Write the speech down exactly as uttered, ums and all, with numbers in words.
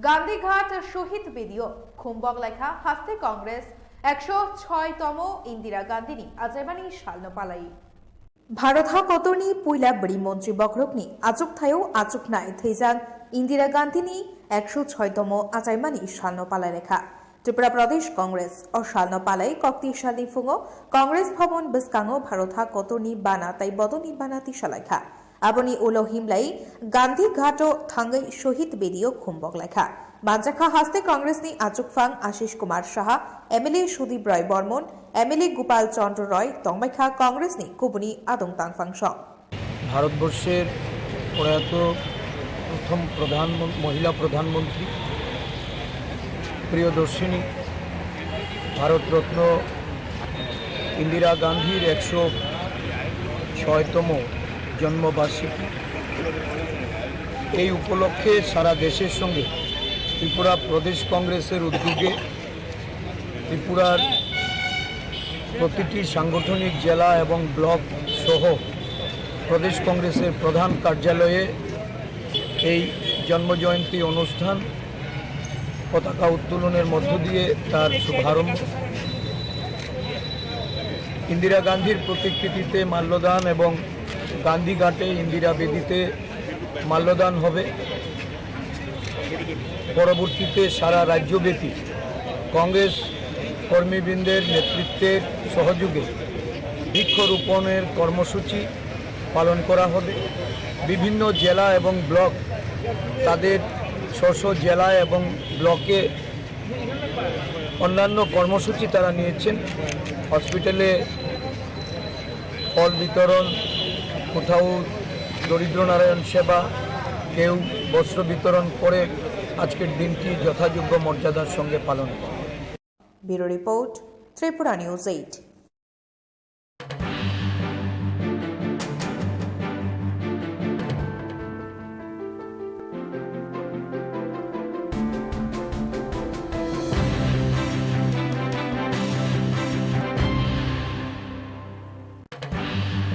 Gandhighat Shohid Bedio khumbok laikha haste Congress ekso choi tomo Indira Gandhini achaimani salno palai. Bharat ha kotorni puila bwrwi montri bokhorokni achukthayao achuknai thwijak Indira Gandhini ekso choi tomo achaimani salno palai laikha. Tripura Pradesh Congress o salno palai kokti salni phungo Congress Bhavan bwskango Bharat ha kotorni bana tai bodolni bana tisa laikha. Aboni ulo himlai Gandhi Ghato thangwi Shohid Bedio khumbok laikha. Manjakha haste Congress ni achukphang Ashish Kumar Saha, M L A Sudip Roy Bormon, M L A Gopal Chandra Roy tongbaikha Congress ni kubuni adong tangphang song. ভারতবর্ষের প্রয়াত প্রথম প্রধান মহিলা প্রধানমন্ত্রী প্রিয়দর্শিনী ভারতরত্ন ইন্দিরা গান্ধীর একশো ছয়তম জন্মবার্ষিকী। এই উপলক্ষে সারা দেশের সঙ্গে ত্রিপুরা প্রদেশ কংগ্রেসের উদ্যোগে ত্রিপুরার প্রতিটি সাংগঠনিক জেলা এবং ব্লক সহ প্রদেশ কংগ্রেসের প্রধান কার্যালয়ে এই জন্মজয়ন্তী অনুষ্ঠান পতাকা উত্তোলনের মধ্য দিয়ে তার শুভারম্ভ। ইন্দিরা গান্ধীর প্রতিকৃতিতে মাল্যদান এবং গান্ধীঘাটে ইন্দিরা বেদিতে মাল্যদান হবে। পরবর্তীতে সারা রাজ্যব্যাপী কংগ্রেস কর্মীবৃন্দের নেতৃত্বের সহযোগে বৃক্ষরোপণের কর্মসূচি পালন করা হবে। বিভিন্ন জেলা এবং ব্লক তাদের স্ব স্ব জেলা এবং ব্লকে অন্যান্য কর্মসূচি তারা নিয়েছেন। হসপিটালে ফল বিতরণ, কোথাও দরিদ্র নারায়ণ সেবা, কেউ বস্ত্র বিতরণ করে আজকের দিনটি যথাযোগ্য মর্যাদার সঙ্গে পালন করে। Bureau Report, Tripura News eight.